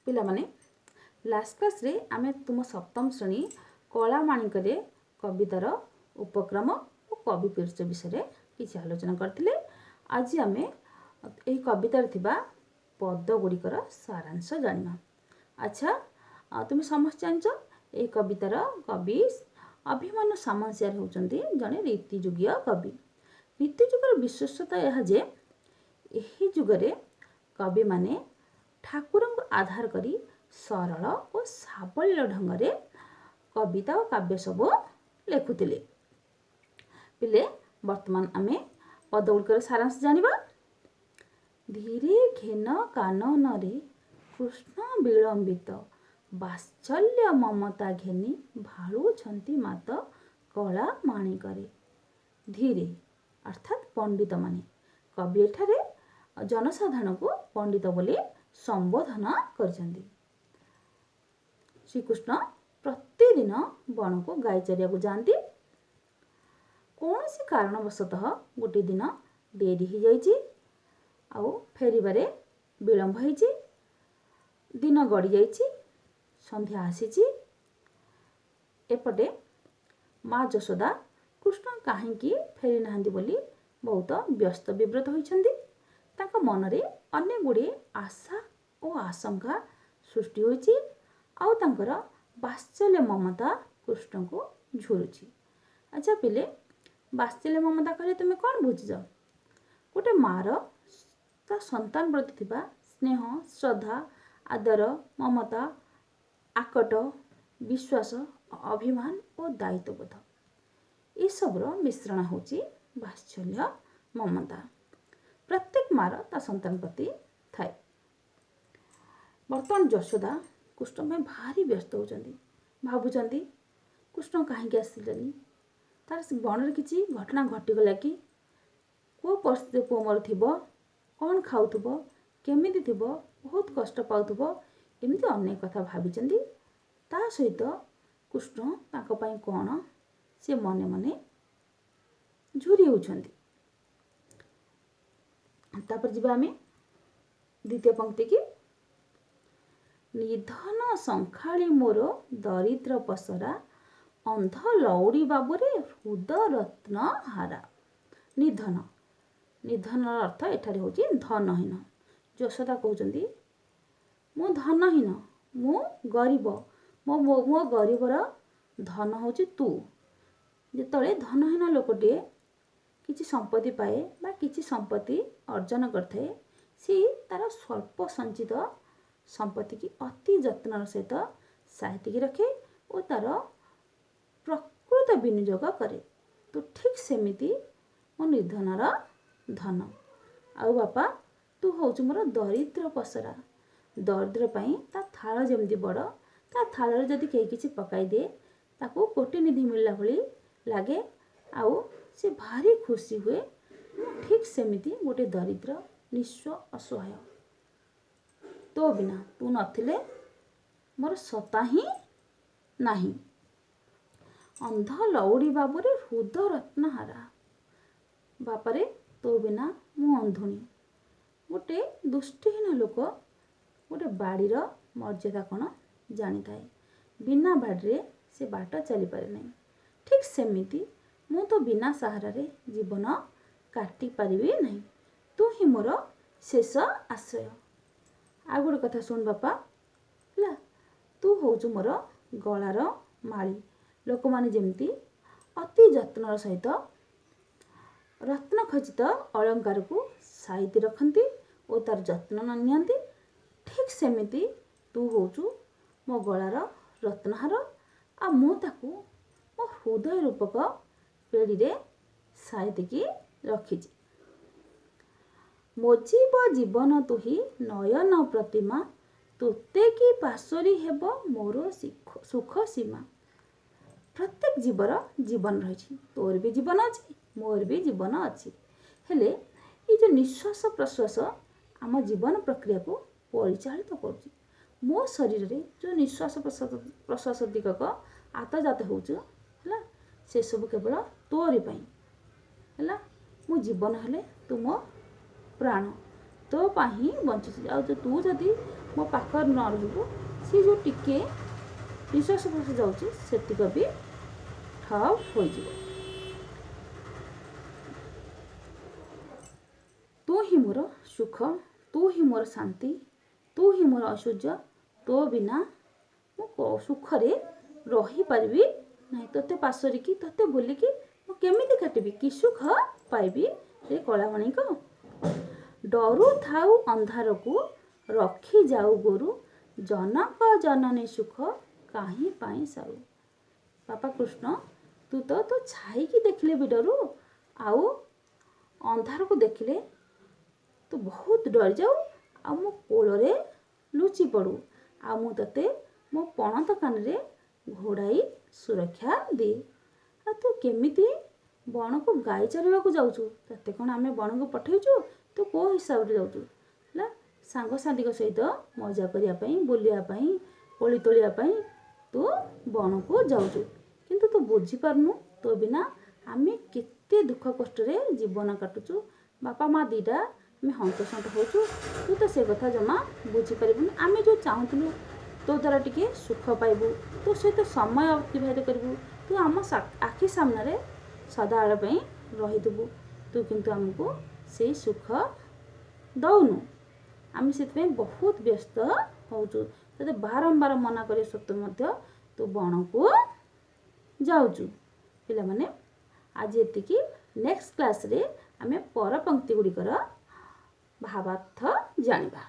ପିଲାମାନେ, ଲାଷ୍ଟ କ୍ଲାସ୍ରେ ଆମେ ତୁମ ସପ୍ତମ ଶ୍ରେଣୀ କଳା ମାଣିକରେ କବିତାର ଉପକ୍ରମ ଓ କବି ପରିଚୟ ବିଷୟରେ କିଛି ଆଲୋଚନା କରିଥିଲେ। ଆଜି ଆମେ ଏହି କବିତାରେ ଥିବା ପଦ ଗୁଡ଼ିକର ସାରାଂଶ ଜାଣିବା। ଆଚ୍ଛା, ତୁମେ ସମସ୍ତେ ଜାଣିଛ, ଏହି କବିତାର କବି ଅଭିମନ୍ୟୁ ସାମନ୍ତସିଂହାର ହେଉଛନ୍ତି ଜଣେ ରୀତିଯୁଗୀୟ କବି। ରୀତିଯୁଗର ବିଶେଷତା ଏହା ଯେ ଏହି ଯୁଗରେ କବିମାନେ ଠାକୁରଙ୍କୁ ଆଧାର କରି ସରଳ ଓ ସାବଲୀଳ ଢଙ୍ଗରେ କବିତା ଓ କାବ୍ୟ ସବୁ ଲେଖୁଥିଲେ। ପିଲେ, ବର୍ତ୍ତମାନ ଆମେ ପଦ ଗୁଡ଼ିକର ସାରାଂଶ ଜାଣିବା। ଧୀରେ ଘେନ କାନନରେ କୃଷ୍ଣ ବିଳମ୍ବିତ ବାତ୍ସଲ୍ୟ ମମତା ଘେନି ଭାଳୁଛନ୍ତି ମାତ କଳା ମାଣିକରେ। ଧୀରେ ଅର୍ଥାତ୍ ପଣ୍ଡିତମାନେ। କବି ଏଠାରେ ଜନସାଧାରଣଙ୍କୁ ପଣ୍ଡିତ ବୋଲି ସମ୍ବୋଧନ କରିଛନ୍ତି। ଶ୍ରୀକୃଷ୍ଣ ପ୍ରତିଦିନ ବଣକୁ ଗାଈ ଚରିବାକୁ ଯାଆନ୍ତି। କୌଣସି କାରଣବଶତଃ ଗୋଟିଏ ଦିନ ଡେରି ହେଇଯାଇଛି ଆଉ ଫେରିବାରେ ବିଳମ୍ବ ହେଇଛି। ଦିନ ଗଡ଼ି ଯାଇଛି, ସନ୍ଧ୍ୟା ଆସିଛି। ଏପଟେ ମା ଯଶୋଦା କୃଷ୍ଣ କାହିଁକି ଫେରି ନାହାନ୍ତି ବୋଲି ବହୁତ ବ୍ୟସ୍ତ ବିବ୍ରତ ହୋଇଛନ୍ତି। ତାଙ୍କ ମନରେ ଅନେକ ଗୁଡ଼ିଏ ଆଶା ଓ ଆଶଙ୍କା ସୃଷ୍ଟି ହୋଇଛି ଆଉ ତାଙ୍କର ବାତ୍ସଲ୍ୟ ମମତା କୃଷ୍ଣଙ୍କୁ ଝୁରୁଛି। ଆଚ୍ଛା ପିଲେ, ବାତ୍ସଲ୍ୟ ମମତା କହିଲେ ତୁମେ କ'ଣ ବୁଝୁଛ? ଗୋଟେ ମାଆର ତା ସନ୍ତାନ ପ୍ରତି ଥିବା ସ୍ନେହ, ଶ୍ରଦ୍ଧା, ଆଦର, ମମତା, ଆକଟ, ବିଶ୍ୱାସ, ଅଭିମାନ ଓ ଦାୟିତ୍ୱବୋଧ, ଏସବୁର ମିଶ୍ରଣ ହେଉଛି ବାତ୍ସଲ୍ୟ ମମତା। ପ୍ରତ୍ୟେକ ମାଆର ତା ସନ୍ତାନ ପ୍ରତି ଥାଏ। ବର୍ତ୍ତମାନ ଯଶୋଦା କୃଷ୍ଣ ପାଇଁ ଭାରି ବ୍ୟସ୍ତ ହେଉଛନ୍ତି। ଭାବୁଛନ୍ତି, କୃଷ୍ଣ କାହିଁକି ଆସିଲେନି? ତାର ବଣରେ କିଛି ଘଟଣା ଘଟିଗଲା କି? କେଉଁ ପରିସ୍ଥିତି ପୁଅ ମୋର ଥିବ? କ'ଣ ଖାଉଥିବ? କେମିତି ଥିବ? ବହୁତ କଷ୍ଟ ପାଉଥିବ। ଏମିତି ଅନେକ କଥା ଭାବିଛନ୍ତି। ତା ସହିତ କୃଷ୍ଣ ତାଙ୍କ ପାଇଁ କ'ଣ ସେ ମନେ ମନେ ଝୁରି ହେଉଛନ୍ତି। ତାପରେ ଯିବା ଆମେ ଦ୍ୱିତୀୟ ପଙ୍କ୍ତିକି। ନିଧନ ଶଙ୍ଖାଳି ମୋର ଦରିଦ୍ର ପସରା, ଅନ୍ଧ ଲଉଡ଼ି ବାବୁରେ ହୃଦ ରତ୍ନ ହାରା। ନିଧନ, ନିଧନର ଅର୍ଥ ଏଠାରେ ହେଉଛି ଧନହୀନ। ଯଶୋଦା କହୁଛନ୍ତି, ମୁଁ ଧନହୀନ, ମୁଁ ଗରିବ, ମୋ ଗରିବର ଧନ ହେଉଛି ତୁ। ଯେତେବେଳେ ଧନହୀନ ଲୋକଟିଏ କିଛି ସମ୍ପତ୍ତି ପାଏ ବା କିଛି ସମ୍ପତ୍ତି ଅର୍ଜନ କରିଥାଏ, ସେ ତାର ସ୍ୱଳ୍ପ ସଞ୍ଚିତ ସମ୍ପତ୍ତିକି ଅତି ଯତ୍ନର ସହିତ ସାଇତିକି ରଖେ ଓ ତାର ପ୍ରକୃତ ବିନିଯୋଗ କରେ। ତ ଠିକ୍ ସେମିତି ମୋ ନିଧନର ଧନ। ଆଉ ବାପା, ତୁ ହେଉଛୁ ମୋର ଦରିଦ୍ର ପସରା। ଦରିଦ୍ର ପାଇଁ ତା ଥାଳ ଯେମିତି ବଡ଼, ତା ଥାଳରେ ଯଦି କେହି କିଛି ପକାଇଦିଏ ତାକୁ କୋଟିନିଧି ମିଳିଲା ଭଳି ଲାଗେ ଆଉ ସେ ଭାରି ଖୁସି ହୁଏ। ମୁଁ ଠିକ୍ ସେମିତି ଗୋଟେ ଦରିଦ୍ର, ନିଃସ୍ୱ, ଅସହାୟ। ତୋ ବିନା, ତୁ ନଥିଲେ ମୋର ସତ୍ତା ହିଁ ନାହିଁ। ଅନ୍ଧ ଲଉଡ଼ି ବାବୁରେ ହୃଦ ରତ୍ନହାରା। ବାପାରେ, ତୋ ବିନା ମୁଁ ଅନ୍ଧୁଣୀ। ଗୋଟେ ଦୃଷ୍ଟିହୀନ ଲୋକ ଗୋଟେ ବାଡ଼ିର ମର୍ଯ୍ୟାଦା କ'ଣ ଜାଣିଥାଏ। ବିନା ବାଡ଼ିରେ ସେ ବାଟ ଚାଲିପାରେ ନାହିଁ। ଠିକ୍ ସେମିତି ମୁଁ ତ ବିନା ସାହାରାରେ ଜୀବନ କାଟିପାରିବି ନାହିଁ। ତୁ ହିଁ ମୋର ଶେଷ ଆଶ୍ରୟ। ଆଉ ଗୋଟେ କଥା ଶୁଣ ବାପା, ହେଲା, ତୁ ହେଉଛୁ ମୋର ଗଳାର ମାଳି। ଲୋକମାନେ ଯେମିତି ଅତି ଯତ୍ନର ସହିତ ରତ୍ନ ଖଚିତ ଅଳଙ୍କାରକୁ ସାଇତି ରଖନ୍ତି ଓ ତାର ଯତ୍ନ ନିଅନ୍ତି, ଠିକ୍ ସେମିତି ତୁ ହେଉଛୁ ମୋ ଗଳାର ରତ୍ନହାର ଆଉ ମୁଁ ତାକୁ ମୋ ହୃଦୟ ରୂପକ ପେଡ଼ିରେ ସାଇତିକି ରଖିଛି। ମୋ ଜୀବ ଜୀବନ ତୁହି ନୟନ ପ୍ରତିମା, ତୋତେ କି ପାଶୋରି ହେବ ମୋର ସୁଖ ସୀମା। ପ୍ରତ୍ୟେକ ଜୀବର ଜୀବନ ରହିଛି। ତୋର ବି ଜୀବନ ଅଛି, ମୋର ବି ଜୀବନ ଅଛି। ହେଲେ ଏଇ ଯେଉଁ ନିଶ୍ୱାସ ପ୍ରଶ୍ୱାସ ଆମ ଜୀବନ ପ୍ରକ୍ରିୟାକୁ ପରିଚାଳିତ କରୁଛି। ମୋ ଶରୀରରେ ଯେଉଁ ନିଶ୍ୱାସ ପ୍ରଶ୍ୱାସ ଦିଗକ ଆତଯାତ ହେଉଛି, ହେଲା, ସେସବୁ କେବଳ ତୋରି ପାଇଁ। ହେଲା, ମୁଁ ଜୀବନ ହେଲେ ତୁ ମୋ ପ୍ରାଣ, ତୋ ପାଇଁ ହିଁ ବଞ୍ଚୁଛି। ଆଉ ତୁ ଯଦି ମୋ ପାଖରେ ନ ରହିବୁ, ସେ ଯେଉଁ ଟିକେ ନିଶ୍ୱାସ ପ୍ରଶ୍ୱାସ ଯାଉଛି, ସେତିକ ବି ଠପ୍ ହୋଇଯିବ। ତୁ ହିଁ ମୋର ସୁଖ, ତୁ ହିଁ ମୋର ଶାନ୍ତି, ତୁ ହିଁ ମୋର ଐଶ୍ୱର୍ଯ୍ୟ। ତୋ ବିନା ମୁଁ ସୁଖରେ ରହିପାରିବି ନାହିଁ। ତୋତେ ପାଶୋରିକି, ତୋତେ ଭୁଲିକି ମୁଁ କେମିତି କାଟିବି? କି ସୁଖ ପାଇବି ରେ କଳାମଣିକ? ଡରୁଥାଉ ଅନ୍ଧାରକୁ, ରଖିଯାଉ ଗୋରୁ, ଜନକ ଜନନୀ ସୁଖ କାହିଁ ପାଇଁ ସାରୁ। ବାପା କୃଷ୍ଣ, ତୁ ତ ତୋ ଛାଇକି ଦେଖିଲେ ବି ଡରୁ, ଆଉ ଅନ୍ଧାରକୁ ଦେଖିଲେ ତୁ ବହୁତ ଡରିଯାଉ ଆଉ ମୋ କୋଳରେ ଲୁଚି ପଡ଼ୁ, ଆଉ ମୁଁ ତୋତେ ମୋ ପଣତ କାନିରେ ଘୋଡ଼ାଇ ସୁରକ୍ଷା ଦିଏ। ଆଉ ତୁ କେମିତି ବଣକୁ ଗାଈ ଚରାଇବାକୁ ଯାଉଛୁ? ତୋତେ କ'ଣ ଆମେ ବଣକୁ ପଠେଇଛୁ? ତୁ କେଉଁ ହିସାବରେ ଯାଉଛୁ? ହେଲା, ସାଙ୍ଗସାଥିଙ୍କ ସହିତ ମଜା କରିବା ପାଇଁ, ବୁଲିବା ପାଇଁ, କୋଳି ତୋଳିବା ପାଇଁ ତୁ ବଣକୁ ଯାଉଛୁ। କିନ୍ତୁ ତୁ ବୁଝିପାରୁନୁ, ତୋ ବିନା ଆମେ କେତେ ଦୁଃଖ କଷ୍ଟରେ ଜୀବନ କାଟୁଛୁ। ବାପା ମା ଦୁଇଟା ଆମେ ହନ୍ତସନ୍ତ ହେଉଛୁ। ତୁ ତ ସେ କଥା ଜମା ବୁଝିପାରିବୁନି। ଆମେ ଯେଉଁ ଚାହୁଁଥିଲୁ ତୋ ଦ୍ୱାରା ଟିକେ ସୁଖ ପାଇବୁ, ତୋ ସହିତ ସମୟ ଅତିବାହିତ କରିବୁ, ତୁ ଆମ ଆଖି ସାମ୍ନାରେ ସଦାବେଳ ପାଇଁ ରହିଥିବୁ, ତୁ କିନ୍ତୁ ଆମକୁ ସେଇ ସୁଖ ଦଉନୁ। ଆମେ ସେଥିପାଇଁ ବହୁତ ବ୍ୟସ୍ତ ହେଉଛୁ। ତୋତେ ବାରମ୍ବାର ମନା କରିବା ସତ୍ତ୍ୱେ ମଧ୍ୟ ତୁ ବଣକୁ ଯାଉଛୁ। ପିଲାମାନେ, ଆଜି ଏତିକି। ନେକ୍ସଟ କ୍ଲାସ୍ରେ ଆମେ ପର ପଙ୍କ୍ତି ଗୁଡ଼ିକର ଭାବାର୍ଥ ଜାଣିବା।